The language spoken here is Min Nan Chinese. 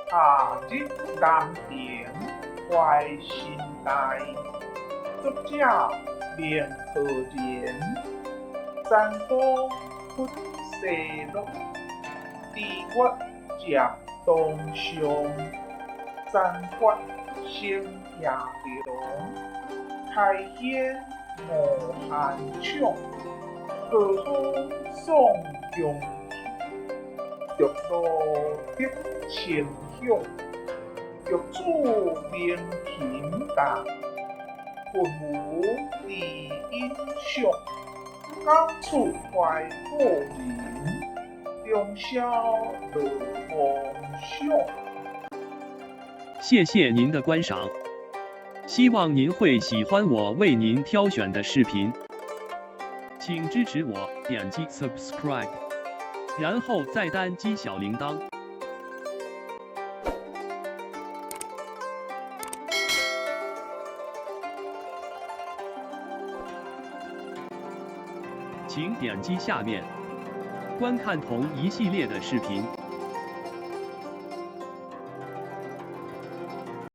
夏日南亭懷心大，作者孟浩然。山光拂西落，知月漸東上。山發生夜長，開軒無限暢。和風送香去，玉露得清響。玉子鳴琴動，雲無知音響。港出懷古人，中宵樂夢想。謝謝您的觀賞，希望您會喜歡我為您挑選的視頻，請支持我點擊 subscribe，然後再單擊小鈴鐺。請點擊下面觀看同一系列的視頻。